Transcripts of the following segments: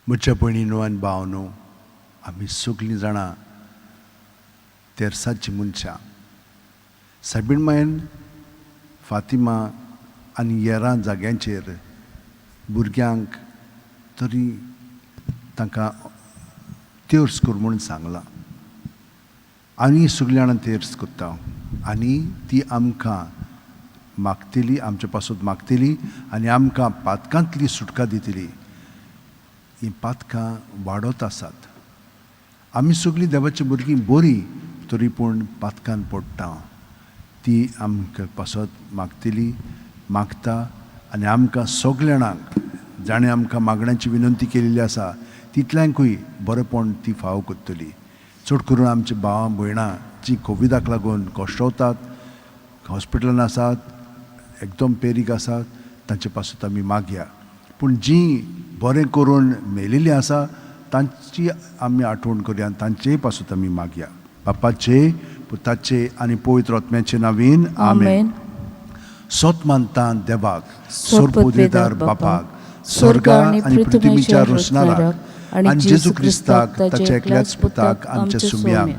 म्हज्या भयणीनो आनी भावनो, आमी सगळीं जाणां तेर्साची मनशां. सायबीण मायन फातिमा आनी हेरां जाग्यांचेर भुरग्यांक तरी तांकां तेर्स कर म्हूण सांगलां. आनी सगळीं जाणां तेर्स करता आनी ती आमकां मागतली, आमचे पासत मागतली आनी आमकां पातकांतली सुटका दितली. हीं पातकां वाडत आसात. आमी सगळीं देवाची भुरगीं बरीं तरी पूण पातकान पडटा. ती आमकां पासत मागतली, मागता आनी आमकां सगल्या जाणांक जाणें आमकां मागण्याची विनंती केलेली आसा तितल्यांकूय बरेंपण ती फावो करतली. चड करून आमची भावां भयणां जीं कोविडाक लागून कश्टवतात, हॉस्पिटलान आसात, एकदम पेरीक आसात, तांचे पासत आमी मागया. पूण जीं बरें करून मेलेलीं आसा तांची आमी आठवण करया आनी तांचेय पासत आमी मागया. बापाचे, पुताचे आनी पवित्र आत्म्याचे नांवीन आमेन. सत मानता देवाक, सोरपुदेदार बापाक, स्वर्गा आनी पृथ्वीच्या रोसणाराक आनी जेजू क्रिस्ताक ताच्या एकल्याच पुताक आमच्या सुम्याक,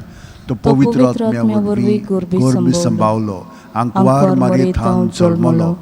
तो पवित्र आत्म्या वरवीं गर्भ संभावलो, आंकवार मारये थावन जल्मलो,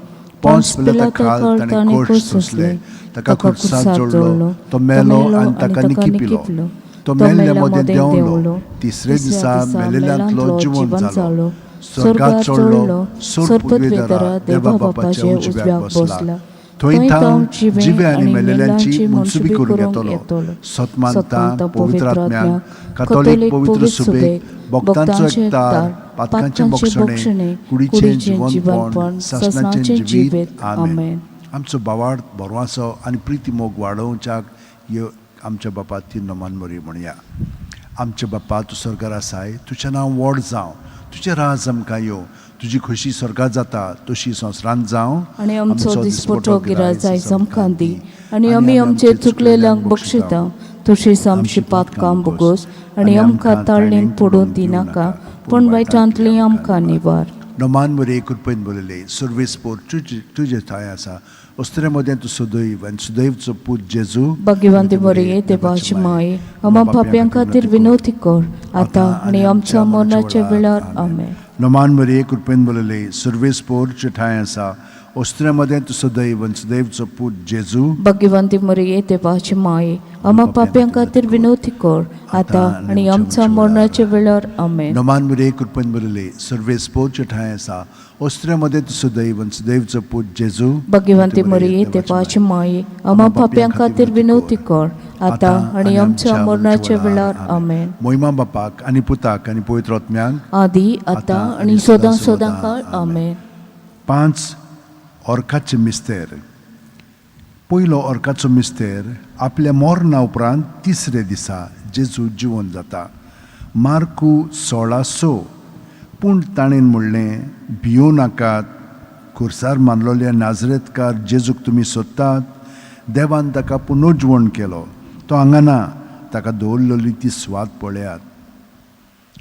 पोंस पिलाता खाल ताणें कश्ट सोंसले, ताका खुर्सार जोडलो, तो मेलो आनी ताका निकिपिलो, तो मेल्ल्या मदें देंवलो, तिसरे दिसा मेलेल्यांतलो जिवन जालो, स्वर्गात चडलो, सोरपुदवेदारा देवा बापाच्या उजव्याक बसला, थंय थावन जिवे आनी मेलेल्यांची मनसुबी करूंक येतलो. सत मानता पवित्र आत्म्याक, कातोलीक पवित्र सुबेक, भक्तांचो एकतार, पातकांचें बक्षणें, कुडीचें जिवनपण, सासणाचें जिवीत. आमेन. आमचो बावाड बरवासो आनी प्रिती मोग वाडोवच्याक यो आमच्या बापा ती नमान मरी म्हणया. आमच्या बापा, तूं स्वर्गार आसाय, तुजें नांव व्हड जावं, तुजें राज आमकां येवं, तुजी खुशी स्वर्गात जाता तशी संवसारांत जावं. आनी आमचो दिसपटो गिराज आयज आमकां दी आनी आमी आमचे चुकलेल्यांक बक्षिता तशीच आमची पातकां बोगोस आनी आमकां ताळणेन पडून दिनाका, पूण वायटांतली आमकां निवार. नमान मरे कृपेन बोलले, सर्वेस्पोर तुजे ठांय आसा, अस्तुरे मदें तूं सदैव आनी सुदैवचो पूत जेजू भाग्यवंती मरिये, देवाची माये, आमा पापयां खातीर विनवती कर आतां आनी आमच्या मरणाच्या वेळार. आमेन. नमान मरिये कृपेन बोलले, सर्वेस्पोर तुजे ठांय आसा, अस्तुरे मदें तूं सदैव आनी सुदैवचो पूत जेजू भाग्यवंती मरिये, देवाची माये, आमा पापयां खातीर विनवती कर आतां आनी आमच्या मरणाच्या वेळार. आमेन. नमान मरिये कृपेन बोलले, सर्वेस्पोर तुजे ठांय आसा, अस्तुरे मदें तूं सदैव आनी सुदैवचो पूत जेजू भाग्यवंती मरिये, देवाची माये, आमा पापयां खातीर विनवती कर आतां आनी आमच्या मरणाच्या वेळार. आमेन. मोहिमा बापाक आनी पुताक आनी पवित्र आत्म्याक, आदी आतां आनी सदां सदां काळ. आमेन. 5 ऑर्काचे मिस्तेर. पयलो ऑर्काचो मिस्तेर आपल्या मरणा उपरांत तिसरे दिसा जेजू जिवन जाता. मार्कू 16:6. पूण ताणें म्हणलें, भियों नाकात, खुर्सार मानलोल्या नाजरेतकार जेजूक तुमी सोदतात. देवान ताका पुनर्जिवण केलो, तो हांगा ना, ताका दवरलेली ती सुवात पळयात.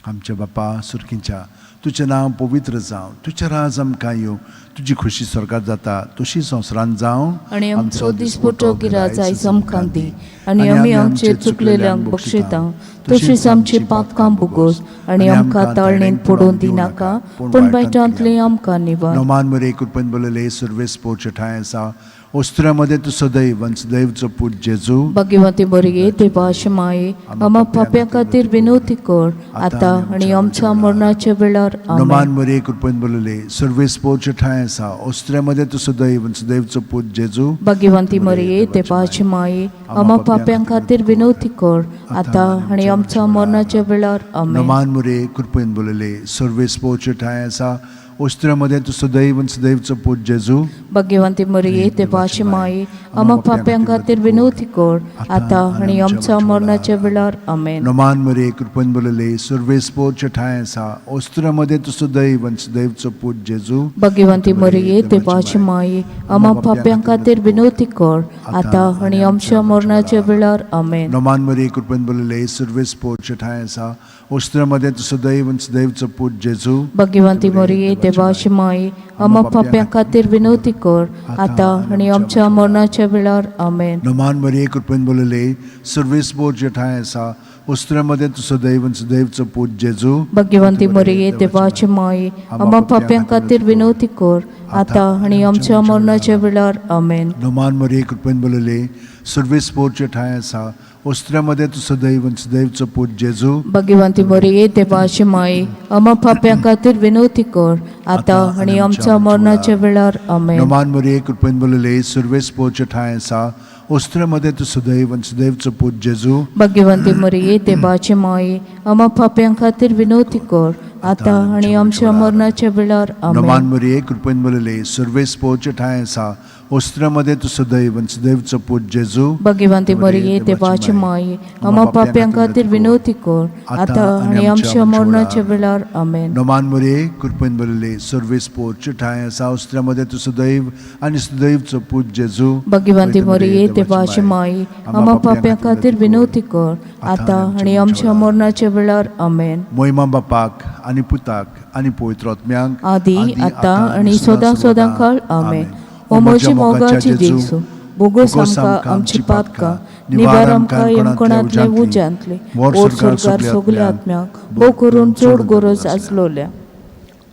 आमच्या बापा सुरकींच्या, तुजें नांव पवित्र जावं, तुजें राज आमकां येवं, तुजी खुशी स्वर्गात जाता तशी संवसारांत जावं. आनी आमचो दिसपटो गिराज आयज आमकां दी आनी आमी आमचे चुकलेल्यांक बक्षिता तशीच आमची पातकां बोगोस आनी आमकां ताळणेन पडून दिनाका, पूण वायटांतली आमकां निवार. नमान मरे कृपेन बोलले, सर्वेस्पोरचे ठांय आसा, अस्तुऱ्या मदें तूं सदैव आनी सदैवचो पूत जेजू भाग्यवंती मरिये, देवाची माये, आमा पापयां खातीर विनवती कर आतां आनी आमच्या मरणाच्या वेळार. आमेन. नमान मरे कृपेन बोलले, सर्वेस्पोरचे ठांय आसा, अस्तुऱ्या मदें तूं सदैव आनी सदैवचो पूत जेजू भाग्यवंती मरिये, देवाची माये, आमा पापयां खातीर विनवती कर आतां आनी आमच्या मरणाच्या वेळार. आमेन. नमान मरे कृपेन बोलले, सर्वेस्पोरचे ठांय आसा, अस्तुऱ्या मदें तूं सदैव आनी सदैवचो पूत जेजू भाग्यवंती मरिये, देवाची माये, आमा पापयां खातीर विनवती कर आतां आनी आमच्या मरणाच्या वेळार. आमेन. नमान मरे कृपेन बोलले, सर्वेस्पोरचे ठांय आसा, अस्तुऱ्या मदें तूं सदैव आनी सदैवचो पूत जेजू भाग्यवंती मरिये, देवाची माये, आमा पापयां खातीर विनवती कर आतां आनी आमच्या मरणाच्या वेळार. आमेन. नमान मरे कृपेन बोलले, सर्वेस्पोरचे ठांय आसा, ओस्त्रे मदें तूं सदैव आनी सदैवचो पूत जेजू। भगवंती मोरये, देवाची माई, आम्हा पाप्यां खातीर विनवती कर, आतां आनी आमच्या मरणाच्या वेळार। आमेन। नमान मरिये, कृपेन बोलले, सर्वेस बोर जेठाय आसा। ओस्त्रे मदें तूं सदैव आनी सदैवचो पूत जेजू। भगवंती मोरये, देवाची माई, आम्हा पाप्यां खातीर विनवती कर, आतां आनी आमच्या मरणाच्या वेळार। आमेन। नमान मरिये, कृपेन बोलले, सर्वेस बोर जेठाय आसा। ओस्त्रे मदें तूं सदैव आनी सदैवचो पूत जेजू। भगवंती मोरये, देवाची माई, आम्हा पाप्यां खातीर विनवती कर, आतां आनी आमच्या मरणाच्या वेळार। आमेन। नमान मरिये, कृपेन बोलले, सर्वेस बोर जेठाय आसा। ओस्त्रे मदें तूं सदैव आनी सदैवचो पूत जेजू। भगवंती मोरये, देवाची माई, आम्हा पाप्यां खातीर विनवती कर, आतां आनी आमच्या मरणाच्या वेळार। नमान आमेन। मरिये, कृपेन बोलले, सर्वेस पोरचे ठांय आसा। ओस्त्रे मदें तूं सदैव आनी सदैवचो पूत जेजू। भगवंती मोरये, देवाची माई, आम्हा पाप्यां खातीर विनवती कर, आतां आनी आमच्या मरणाच्या वेळार। आमेन। नमान मरिये, कृपेन बोलले, सर्वेस पोरचे ठांय आसा। ओस्त्रे मदें तूं सदैव आनी सदैवचो पूत जेजू। भगवंती मोरये, देवाची माई, आम्हा पाप्यां खातीर विनवती कर, आतां आनी आमच्या मरणाच्या वेळार। आमेन। मोहिमा बापाक आनी पुताक आनी पवित्र आत्म्यांक, आदी, आतां आनी सदां सदां काळ। आमेन। ओ म्हजी मोगाची जेजू, बोगोस आमकां आमची पातकां, निवार आमकां यमकणांतले उज्यांतले, ओर स्वर्गार सगल्या आत्म्यांक, भोव करून चड गरज आसलोल्या।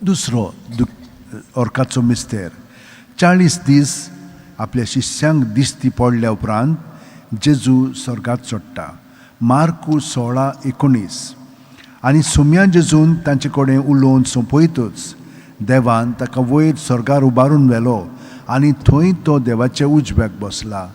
दुसरो अर्काचो मिस्तेर। 40 दीस आपल्या शिष्यांक दिश्टी पडल्या उपरांत जेजू स्वर्गात चडटा। मार्कू 16:19। आनी सुम्या जेजून तांचे कडेन उलोवन सोंपयतच देवान ताका वयर स्वर्गार उबारून व्हेलो आनी थंय तो देवाच्या उजव्याक बसला।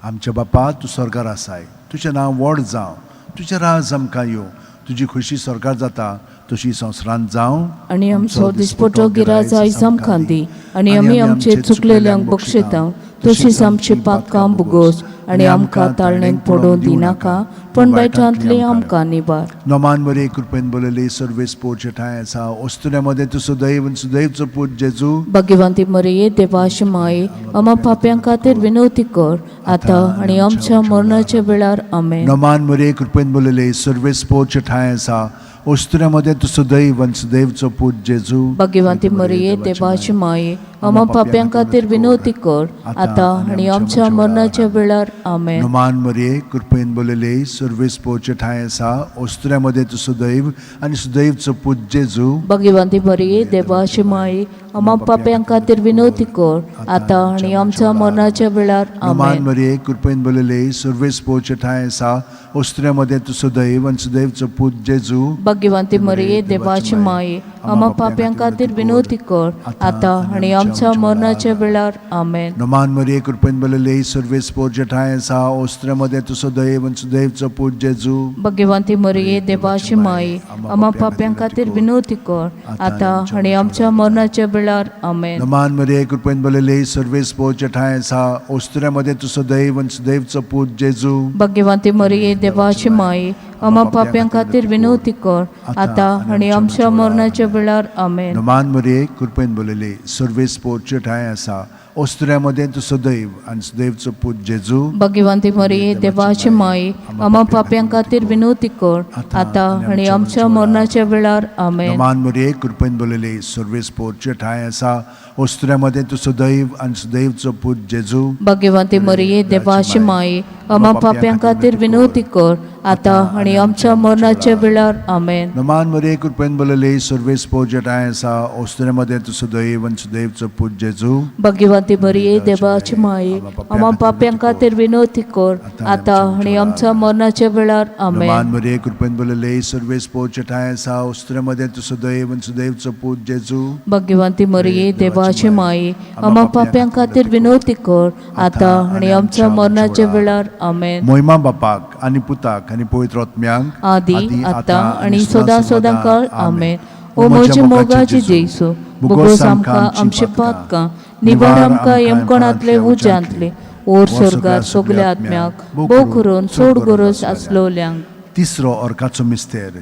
आमच्या बापा, तूं स्वर्गार आसाय, तुजें नांव व्हड जावं, तुजें राज आमकां येवं, तुजी खुशी स्वर्गार जाता तशी संवसारांत जावं। आनी आमचो दिसपटो गिराज आयज आमकां दी, आनी आमी आमचे चुकलेल्यांक बक्षिता तशीच आमची पातकां बुगोस, आनी आमकां ताळणेंत पडोवन दिनाका, पूण वायटांतली आमकां निवार। नमान मरिये, कृपेन बोलले, सर्वेस पोरचे ठांय आसा। ओस्तुऱ्या मदें तूं सदैव आनी सदैवचो पूत जेजू। भगवंती मरिये, देवाची माई, आम्हा पाप्यां खातीर विनवती कर, आतां आनी आमच्या मरणाच्या वेळार। आमेन। नमान मरिये, कृपेन बोलले, सर्वेस पोरचे ठांय आसा। ओस्तुऱ्या मदें तूं सदैव आनी सदैवचो पूत जेजू। भगवंती मरिये, देवाची माई, आम्हा पाप्यां खातीर विनवती कर, आतां आनी आमच्या मरणाच्या वेळार। आमेन। नमान मरिये, कृपेन बोलले, सर्वेस पोरचे ठांय आसा। ओस्तुऱ्या मदें तूं सदैव आनी सदैवचो पूत जेजू। भगवंती मरिये, देवाची माई, आम्हा पाप्यां खातीर विनवती कर, आतां आनी आमच्या मरणाच्या वेळार। नमान आमेन। मरिये, कृपेन बोलले, सर्वेस पोरचे ठांय आसा। ओस्तुऱ्या मदें तूं सदैव आनी सदैवचो पूत जेजू। भगवंती मरिये, देवाची माई, आम्हा पाप्यां खातीर विनवती कर, आतां आनी आमच्या मरणाच्या वेळार। आमेन। नमान मरिये, कृपेन बोलले, सर्वेस पोरचे ठांय आसा। ओस्तुऱ्या मदें तूं सदैव आनी सदैवचो पूत जेजू। भगवंती मरिये, देवाची माई, आम्हा पाप्यां खातीर विनवती कर, आतां आनी आमच्या मरणाच्या वेळार। आमेन। नमान मरिये, कृपेन बोलले, सर्वेस पोरचे ठांय आसा। ओस्तुऱ्या मदें तूं सदैव आनी सदैवचो पूत जेजू। भगवंती मरिये, देवाची माई, आम्हा पाप्यां खातीर विनवती कर, आतां आनी आमच्या मरणाच्या वेळार। आमेन। नमान मरिये, कृपेन बोलले, सर्वेस पोरचे ठांय आसा। ओस्तुऱ्या मदें तूं सदैव आनी सदैवचो पूत जेजू। भगवंती मरिये, देवाची माई, आम्हा पाप्यां खातीर विनवती कर, आतां आनी आमच्या मरणाच्या वेळार। आमेन। नमान मरिये, कृपेन बोलले, सर्वेस पोरचे ठांय आसा। ओस्तुऱ्या मदें तूं सदैव आनी सदैवचो पूत जेजू। भगवंती मरिये, देवाची माई, आम्हा पाप्यां खातीर विनवती कर, आतां आनी आमच्या मरणाच्या वेळार। आमेन। नमान मरिये, कृपेन बोलले, सर्वेस पोरचे ठांय आसा। ओस्तुऱ्या मदें तूं सदैव आनी सदैवचो पूत जेजू। भगवंती मरिये, देवाची माई, आम्हा पाप्यां खातीर विनवती कर, आतां आनी आमच्या मरणाच्या वेळार। आमेन। नमान मरिये, कृपेन बोलले, सर्वेस पोरचे ठांय आसा। ओस्तुऱ्या मदें तूं सदैव आनी सदैवचो पूत जेजू। भगवंती मरिये, देवाची माई, आम्हा पाप्यां खातीर विनवती कर, आतां आनी आमच्या मरणाच्या वेळार। आमेन। मोहिमा बापाक आनी पुताक आनी पवित्र आत्म्यांक, आदी, आतां आनी सदां सदां काळ। आमेन। ओ म्हजी मोगाची जेजू, बोगोस आमकां आमचे पातकां, निवार आमकां यमकणांतले उज्यांतले, ओर स्वर्गार सगल्या आत्म्याक, भोव करून चड गरज आसलोल्यांक। तिसरो अर्काचो मिस्तेर।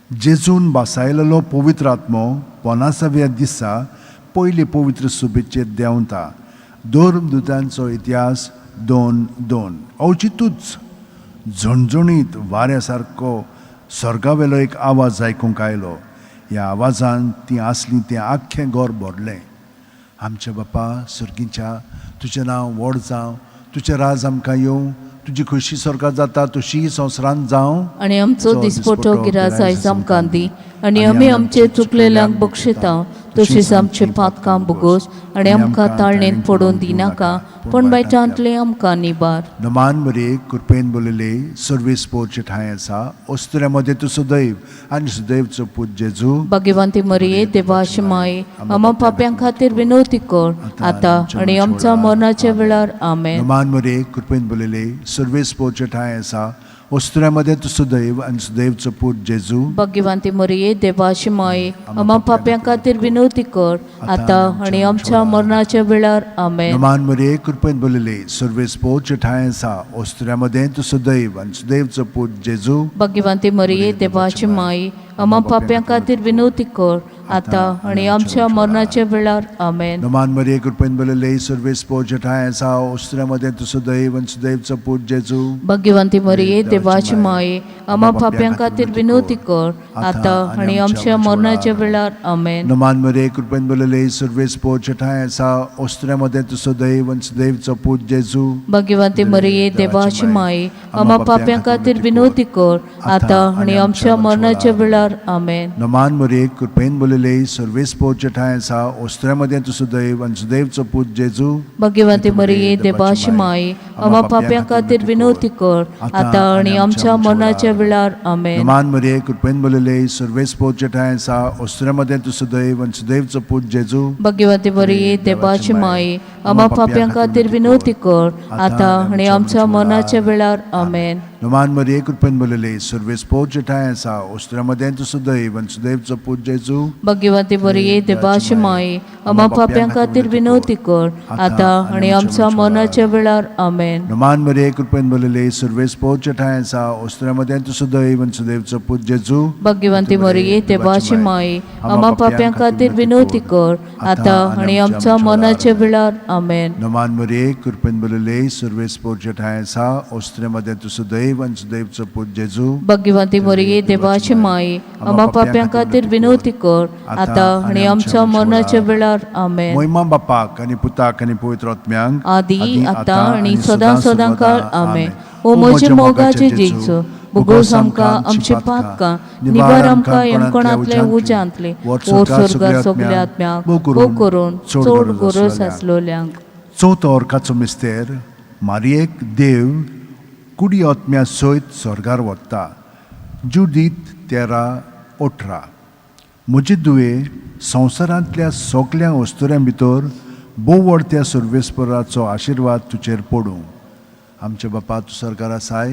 जेजून बासायलेलो पवित्र आत्मो 50व्या दिसा पयले पवित्र सुबेचेर देंवता। धर्मदुतांचो इतिहास 2:2। अवचितूच झणझणीत वाऱ्या सारको सर्गावेलो एक आवाज आयकूंक आयलो. ह्या आवाजान तीं आसलीं तें आख्खें घर भरलें. आमच्या बापा सर्गीच्या, तुजें नांव व्हड जावं, तुजें राज आमकां येवं, तुजी खुशी स्वर्गात जाता तशीय संवसारांत जावं. आनी आमचो दिसपटो गिराज आयज आमकां दी आनी आमी आमचे चुकलेल्यांक बक्षिता तशीच आमचे पातकां बोगोस आनी आमकां ताळणेंत पडून दिनाका पूण वायटांतलें आमकां निबार. नमान मरे, कृपेन बोलले, सर्वीस पोरचे ठांय आसा. अस्तुऱ्या मदें तूं सुदैव आनी सुदैवचो पूत जेजू. भाग्यवंती मरिये, देवाची माय, आमा पाप्यां खातीर विनवती कर आतां आनी आमच्या मरणाच्या वेळार. आमेन. नमान मरे, कृपेन बोलले, सर्वीस पोरचे ठांय आसा. अस्तुऱ्या मदें तूं सुदैव आनी सुदैवचो पूत जेजू. भाग्यवंती मरिये, देवाची माय, आमा पाप्यां खातीर विनवती कर आतां आनी आमच्या मरणाच्या वेळार. आमेन. नमान मरे, कृपेन बोलले, सर्वीस पोरचे ठांय आसा. अस्तुऱ्या मदें तूं सुदैव आनी सुदैवचो पूत जेजू. भाग्यवंती मरिये, देवाची माय, आमा पाप्यां खातीर विनवती कर आतां आनी आमच्या मरणाच्या वेळार. आमेन. नमान मरे, कृपेन बोलले, सर्वीस पोरचे ठांय आसा. अस्तुऱ्या मदें तूं सुदैव आनी सुदैवचो पूत जेजू. भाग्यवंती मरिये, देवाची माय, आमा पाप्यां खातीर विनवती कर आतां आनी आमच्या मरणाच्या वेळार. आमेन. नमान मरे, कृपेन बोलले, सर्वेस पोरचे ठांय आसा. अस्तुऱ्या मदें तूं सुदैव आनी सुदैवचो पूत जेजू. भाग्यवंती मरिये, देवाची माय, आमा पाप्यां खातीर विनवती कर आतां आनी आमच्या मरणाच्या वेळार. आमेन. नमान मरे, कृपेन बोलले, सर्वेस पोरचे ठांय आसा. अस्तुऱ्या मदें तूं सुदैव आनी सुदैवचो पूत जेजू. भाग्यवंती मरिये, देवाची माय, आमा पाप्यां खातीर विनवती कर आतां आनी आमच्या मरणाच्या वेळार. आमेन. नमान मरे, कृपेन बोलले, सर्वेस पोरचे ठांय आसा. अस्तुऱ्या मदें तूं सुदैव आनी सुदैवचो पूत जेजू. भाग्यवंती मरिये, देवाची माय, आमा पाप्यां खातीर विनवती कर आतां आनी आमच्या मरणाच्या वेळार. आमेन. नमान मरिये, कृपेन भरलेले, सर्वेस पोरचे ठांय आसा. अस्तुऱ्या मदें तूं सुदैव आनी सुदैवचो पूत जेजू. भाग्यवंती मरिये, देवाची माय, आमा पाप्यां खातीर विनवती कर आतां आनी आमच्या मरणाच्या वेळार. आमेन. नमान मरिये, कृपेन भरलेले, सर्वेस पोरचे ठांय आसा. अस्तुऱ्या मदें तूं सुदैव आनी सुदैवचो पूत जेजू. भाग्यवंती मरिये, देवाची माय, आमा पाप्यां खातीर विनवती कर आतां आनी आमच्या मरणाच्या वेळार. आमेन. नमान मरिये, कृपेन भरलेले, सर्वेस पोरचे ठांय आसा. अस्तुऱ्या मदें तूं सुदैव आनी सुदैवचो पूत जेजू. भाग्यवंती मरिये, देवाची माय, आमा पाप्यां खातीर विनवती कर आतां आनी आमच्या मरणाच्या वेळार. आमेन. मोहिमा बापाक आनी पुताक आनी पवित्र आत्म्यांक, आदी आतां आनी सदां सदां काळ. आमेन. ओ म्हजे मोगाचे जेजू, भोगोस आमकां आमचे पातकां निवार आमकां यमकोणांतले उज्यांतले ओर स्वर्गार सगल्या आत्म्याक भोव करून चड गरज आसलोल्यांक. चवथो अर्काचो मिस्तेर. मारयेक देव कुडी आत्म्या सयत स्वर्गार व्हरता. जुदीत 13:18. म्हजे दुवे, संवसारांतल्या सगल्या अस्तुऱ्यां भितर भोव व्हड त्या सर्वेस्पराचो आशिर्वाद तुजेर पडूं. आमच्या बापा, तूं सरकार आसाय,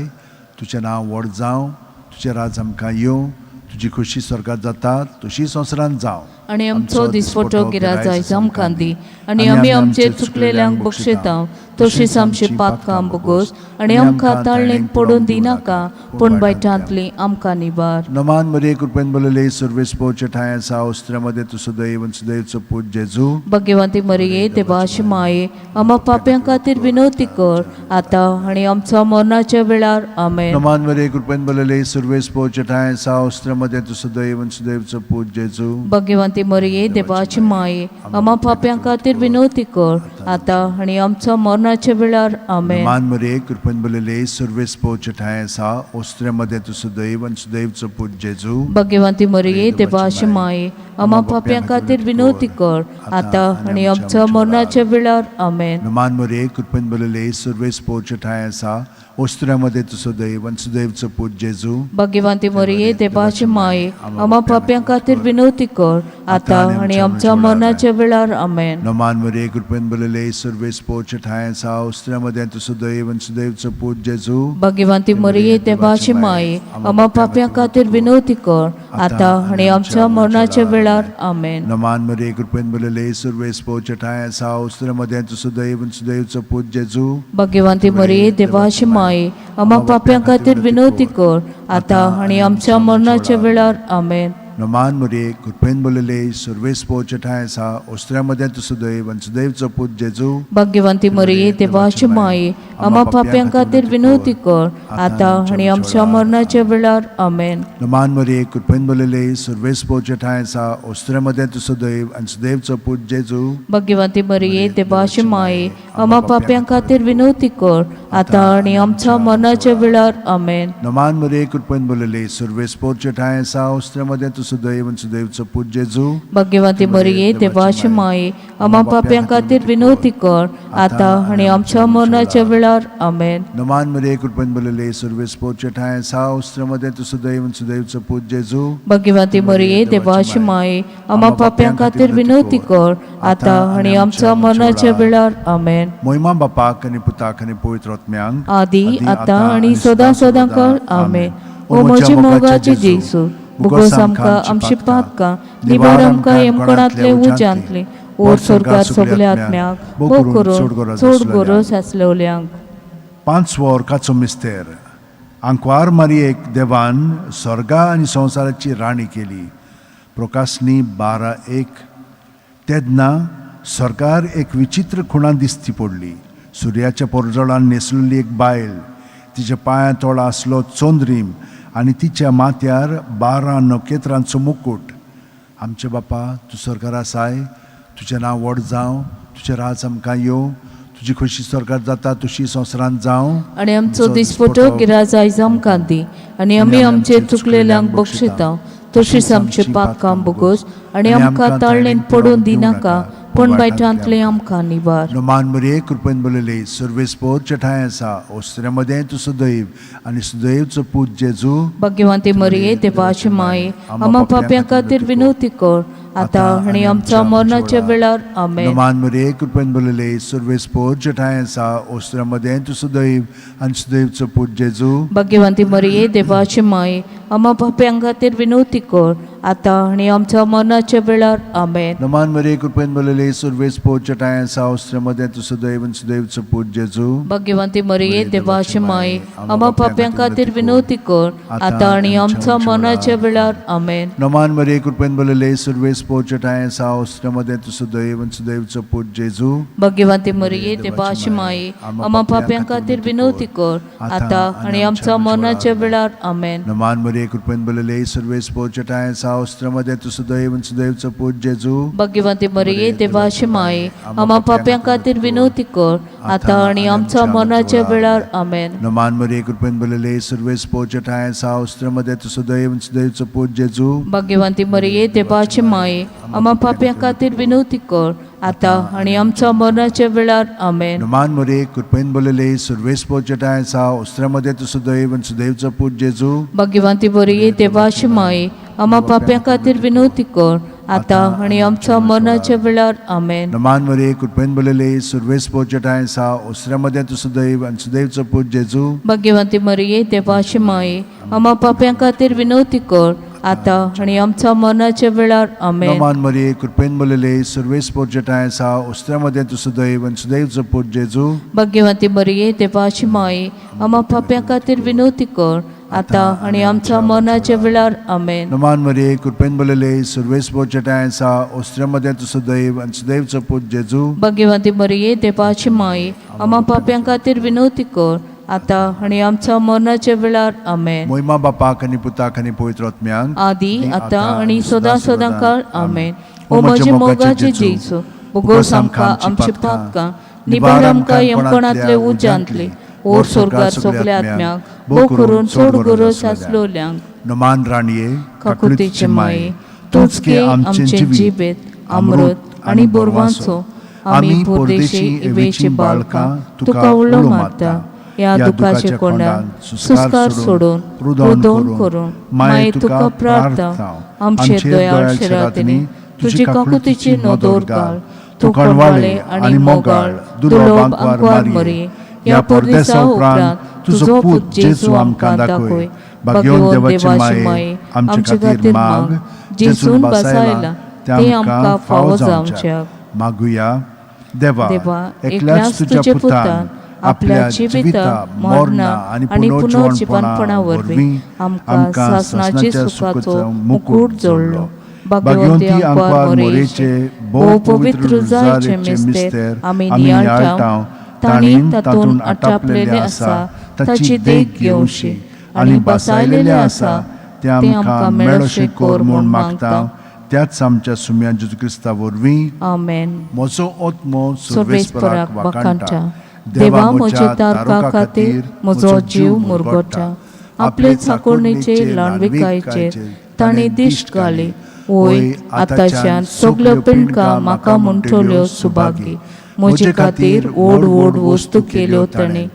तुजें नांव व्हड जावं, तुजें राज आमकां येवं, तुजी खुशी स्वर्गात जाता तशी संवसारांत जावं. आनी आमचो दिसपटो गिराज आयज आमकां दी आनी आमी आमचे चुकलेल्यांक बक्षिता तशीच आमची पातकां बोगोस आनी आमकां ताळणेंत पडून दिनाका पूण वायटांतली आमकां निवार. नमान मरिये, कृपेन भरलेले, सर्वेस पोरचे ठांय आसा. अस्तुऱ्या मदें तूं सुदैव आनी सुदैवचो पूत जेजू. भाग्यवंती मरिये, देवाची माये, आमा पाप्यां खातीर विनवती कर आतां आनी आमच्या मरणाच्या वेळार. आमेन. नमान मरिये, कृपेन भरलेले, सर्वेस पोरचे ठांय आसा. अस्तुऱ्या मदें तूं सुदैव आनी सुदैवचो पूत जेजू. भाग्यवंती मरिये, देवाची माये, आमा पाप्यां खातीर विनवती कर आतां आनी आमच्या मरणाच्या वेळार. आमेन. नमान मरिये, कृपेन भरलेले, सर्वेस पोरचे ठांय आसा. अस्तुऱ्या मदें तूं सुदैव आनी सुदैवचो पूत जेजू. भाग्यवंती मरिये, देवाची माये, आमा पाप्यां खातीर विनवती कर आतां आनी आमच्या मरणाच्या वेळार. आमेन. नमान मरिये, कृपेन भरलेले, सर्वेस पोरचे ठांय आसा. अस्तुऱ्या मदें तूं सुदैव आनी सुदैवचो पूत जेजू. भाग्यवंती मरिये, देवाची माये, आमा पाप्यां खातीर विनवती कर आतां आनी आमच्या मरणाच्या वेळार. आमेन. नमान मरिये, कृपेन भरलेले, सर्वेस पोरचे ठांय आसा. अस्तुऱ्या मदें तूं सुदैव आनी सुदैवचो पूत जेजू. भाग्यवंती मरिये, देवाची माये, आमा पाप्यां खातीर विनवती कर आतां आनी आमच्या मरणाच्या वेळार. आमेन. नमान मरिये, कृपेन भरलेले, सर्वेस पोरचे ठांय आसा. अस्तुऱ्या मदें तूं सुदैव आनी सुदैवचो पूत जेजू. भाग्यवंती मरिये, देवाची माये, आमा पाप्यां खातीर विनवती कर आतां आनी आमच्या मरणाच्या वेळार. आमेन. नमान मरिये, कृपेन भरलेले, सर्वेस पोरचे ठांय आसा. अस्तुऱ्या मदें तूं सुदैव आनी सुदैवचो पूत जेजू. भाग्यवंती मरिये, देवाची माये, आमा पाप्यां खातीर विनवती कर आतां आनी आमच्या मरणाच्या वेळार. आमेन. नमान मरिये, कृपेन भरलेले, सर्वेस्पोचे ठांय आसा, ओस्त्रे मदें तूं सदैव आनी सुदैवचो पूत जेजू. भाग्यवंती मरिये, देवाची माये, आमा पाप्यां खातीर विनवती कर आतां आनी आमच्या मरणाच्या वेळार. आमेन. नमान मरिये, कृपेन भरलेले, सर्वेस्पोचे ठांय आसा, ओस्त्रे मदें तूं सदैव आनी सुदैवचो पूत जेजू. भाग्यवंती मरिये, देवाची माये, आमा पाप्यां खातीर विनवती कर आतां आनी आमच्या मरणाच्या वेळार. आमेन. नमान मरिये, कृपेन भरलेले, सर्वेस्पोचे ठांय आसा, ओस्त्रे मदें तूं सदैव आनी सुदैवचो पूत जेजू. भाग्यवंती मरिये, देवाची माये, आमा पाप्यां खातीर विनवती कर आतां आनी आमच्या मरणाच्या वेळार. आमेन. मोहिमा बापाक आनी पुताक आनी पवित्र आत्म्यांक, आदी आतां आनी सदां सदां काळ. आमेन. ओ म्हजे मोगाचे जेजू, भुगोस आमकां आमची पातकां, निवार आमकां येमकोणांतले उज्यांतले, ओर स्वर्गार सगल्या आत्म्याक, भोव करून चड गरज आसलेल्यांक. पांचवो अर्काचो मिस्तेर. आंकवार मारयेक देवान स्वर्गा आनी संवसाराची राणी केली. प्रकाशनी 12:1. तेन्ना स्वर्गार एक विचित्र खुणा दिसती पडली. सुर्याच्या पोरजोळान न्हेसलेली एक बायल, तिच्या पांया तोळा आसलो चंद्रीम आनी तिच्या माथ्यार 12 नखेत्रांचो मुकूट. आमचे बापा, तूं सरकार आसाय, तुजें नांव व्हड जावं, तुजें राज आमकां येवं, तुजी खोशी सरकार जाता तशी संवसारांत जावं. आनी आमचो दिसपटो गिराज आयज आमकां दी आनी आमी आमचे चुकलेल्यांक बक्षिता तशीच आमचे पापकां बोगोस आनी आमकां ताळणेन पडून दिनाका, पूण बायटांतले आमकां निवार. नमान मरिये, कृपेन भरलेले, सर्वेस्पोर ठांय आसा, ओस्त्रे मदें तूं सुदैव आनी सुदैवचो पूत जेजू. भाग्यवंती मरिये, देवाची माये, आमा पाप्यां खातीर विनवती कर आतां आनी आमच्या मरणाच्या वेळार. आमेन. नमान मरिये, कृपेन भरलेले, सर्वेस्पोर ठांय आसा, ओस्त्रे मदें तूं सुदैव आनी सुदैवचो पूत जेजू. भाग्यवंती मरिये, देवाची माये, आमा पाप्यां खातीर विनवती कर आतां आनी आमच्या मरणाच्या वेळार. आमेन. नमान मरिये, कृपेन भरलेले, सर्वेस्पोर ठांय आसा, ओस्त्रे मदें तूं सुदैव आनी सुदैवचो पूत जेजू. भाग्यवंती मरिये, देवाची माये, आमा पाप्यां खातीर विनवती कर आतां आनी आमच्या मरणाच्या वेळार. आमेन. नमान मरिये, कृपेन भरलेले, सर्वेस्पोर ठांय आसा, ओस्त्रे मदें तूं सुदैव आनी सुदैवचो पूत जेजू. भाग्यवंती मरिये, देवाची माये, आमा पाप्यां खातीर विनवती कर आतां आनी आमच्या मरणाच्या वेळार. आमेन. नमान मरिये, कृपेन भरलेले, सर्वेस्पोर ठांय आसा, ओस्त्रे मदें तूं सुदैव आनी सुदैवचो पूत जेजू. भाग्यवंती मरिये, देवाची माये, आमा पाप्यां खातीर विनवती कर आतां आनी आमच्या मरणाच्या वेळार. आमेन. नमान मरिये, कृपेन भरलेले, सर्वेस्पोर ठांय आसा, ओस्त्रे मदें तूं सुदैव आनी सुदैवचो पूत जेजू. भाग्यवंती मरिये, देवाची माये, आमा पाप्यां खातीर विनवती कर आतां आनी आमच्या मरणाच्या वेळार. आमेन. नमान मरिये, कृपेन भरलेले, सर्वेस्पोर ठांय आसा, ओस्त्रे मदें तूं सुदैव आनी सुदैवचो पूत जेजू. भाग्यवंती मरिये, देवाची माये, आमा पाप्यां खातीर विनवती कर आतां आनी आमच्या मरणाच्या वेळार. आमेन. नमान मरिये, कृपेन भरलेले, सर्वेस्पोर ठांय आसा, ओस्त्रे मदें तूं सुदैव आनी सुदैवचो पूत जेजू. भाग्यवंती मरिये, देवाची माये, आमा पाप्यां खातीर विनवती कर आतां आनी आमच्या मरणाच्या वेळार. आमेन. नमान मरिये, कृपेन भरलेले, सर्वेस्पोर ठांय आसा, ओस्त्रे मदें तूं सुदैव आनी सुदैवचो पूत जेजू. भाग्यवंती मरिये, देवाची माये, आमा पाप्यां खातीर विनवती कर आतां आनी आमच्या मरणाच्या वेळार. आमेन. नमान मरिये, कृपेन भरलेले, सर्वेस्पोर ठांय आसा, ओस्त्रे मदें तूं सुदैव आनी सुदैवचो पूत जेजू. भाग्यवंती मरिये, देवाची माये, आमा पाप्यां खातीर विनवती कर आतां आनी आमच्या मरणाच्या वेळार. आमेन. मोहिमा बापाक आनी पुताक आनी पवित्र आत्म्यांक, आदी आतां आनी सदां सदां काळ. आमेन. ओ म्हजे मोगाचे जेजू, बोगोस आमकां आमची पातकां, निबार आमकां यमकोणांतले उज्यांतले, ओर स्वर्गार सगल्या आत्म्यांक, भोव करून चड गरज आसलोल्यांक. नमान राणये, काकुतीचे माये, तूंच गे आमचे जिबेत अमृत आनी बोरवांचो, आमी परदेशी इवेची बालकां तुका उलो मारता. ह्या दुखाच्या कोंडान सुस्कार सोडून रुदोन करून माये तुका प्रार्थना, आमचे दयाळ शिरातिनी तुजी काकुतीची नदोर घाल. तूं कोणवाळे आनी मोगाळ दुर्लभ आंकवार मरिये, ह्या परदेसा उपरांत तुजो पूत जेजू आमकां दाखय. भाग्यवंत देवाची माये, आमचे खातीर माग, जेजून बसायला ते आमकां फावो जावच्याक. मागुया. देवा, देवा, एकल्याच तुज्या पुतान आपल्या जिविता, मरणा आनी पुनर्जिवनपणा वरवीं आमकां सासणाच्या सुखाचो मुकूट जोडलो. भाग्यवंती आंकवार मोरेचे भोव पवित्र रुजाचे मिस्तेर आमी नियाळटांव तांणी तातूंत आटापलेलें आसा ताची देख घेवशी आनी बसायलेलें आसा तें आमकां मेळोशें कर म्हूण मागता त्याच आमच्या सुम्या जेजू क्रिस्ता वरवीं. आमेन. म्हजो आत्मो सर्वेस्पराक वाखाणटा. देवा म्हज्या तारका खातीर म्हजो जीव मुरगोटा. आपले चाकोरणेचे ल्हानविकायचेर ताणें दिश्ट घाली. वय आतांच्यान सगल्यो पिंडकां म्हाका म्हणटल्यो सुभागी. म्हजे खातीर व्हड व्हड वस्तू केल्यो ताणें.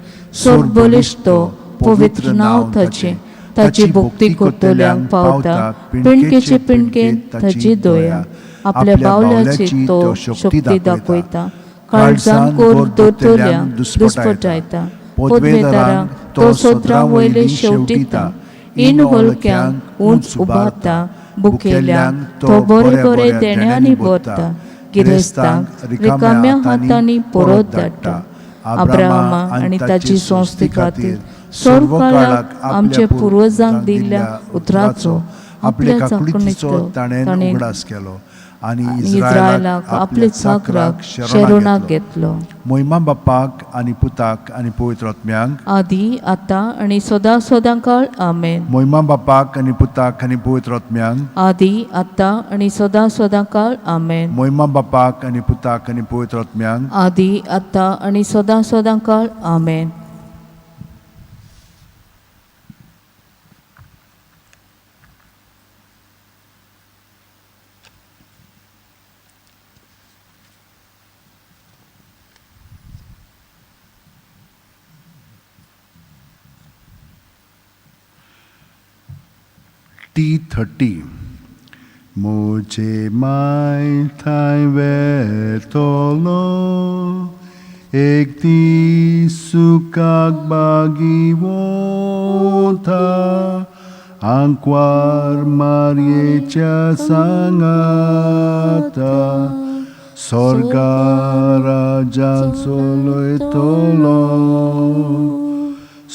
सर्व बलिश्ट तो, पवित्र नांव ताचें. ताची भक्ती करतल्यांक पावता पिंडकेचे पिंडकेन ताची दया. आपल्या बावल्याची तो शक्ती दाखयता. काळजान कोर दवरतल्यांक दुस्पटायता. पदवेदारांक तो सदरां वयले शेवटिता. इन हलक्यांक उंच उबारता. बुकेल्यांक तो बरे बरे देण्यांनी भरता. गिरेस्तांक रिकाम्या हातांनी परत धाडटा. अब्राहमा आनी ताची संस्थे खातीर सर्व काळाक आमच्या पुर्वजांक दिल्ल्या उतराचो आपल्या आपल्या काकुळटीचो चाकणीचो ताणें ताणें उगडास केलो आनी इस्रायलाक आपल्या चाकराक शरणाक घेतलो. मोहिमा बापाक आनी पुताक आनी पवित्र आत्म्यांक आदी आतां आनी सदां सदां काळ. आमेन. मोहिमा बापाक आनी पुताक आनी पवित्र आत्म्यांक आदी आतां आनी सदां सदां काळ. आमेन. मोहिमा बापाक आनी पुताक आनी पवित्र आत्म्यांक आदी आतां आनी सदां सदां काळ. आमेन. T30. म्हजे माय थंय वेतलो एक दीस सुखाक बागी वता आंकवार मारयेच्या सांगाता स्वर्गा राजान चलयतलो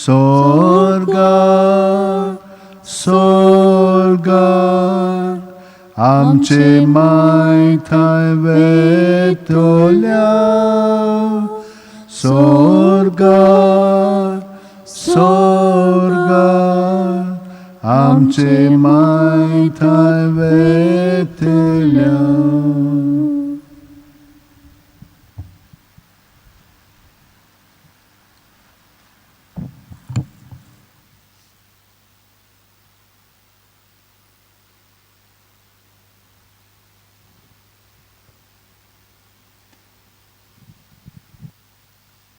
स्वर्गा स्वर्गा आमचे माय थंय वेतल्या स्वर्गा स्वर्गा आमचे माय थंय वेतल्या.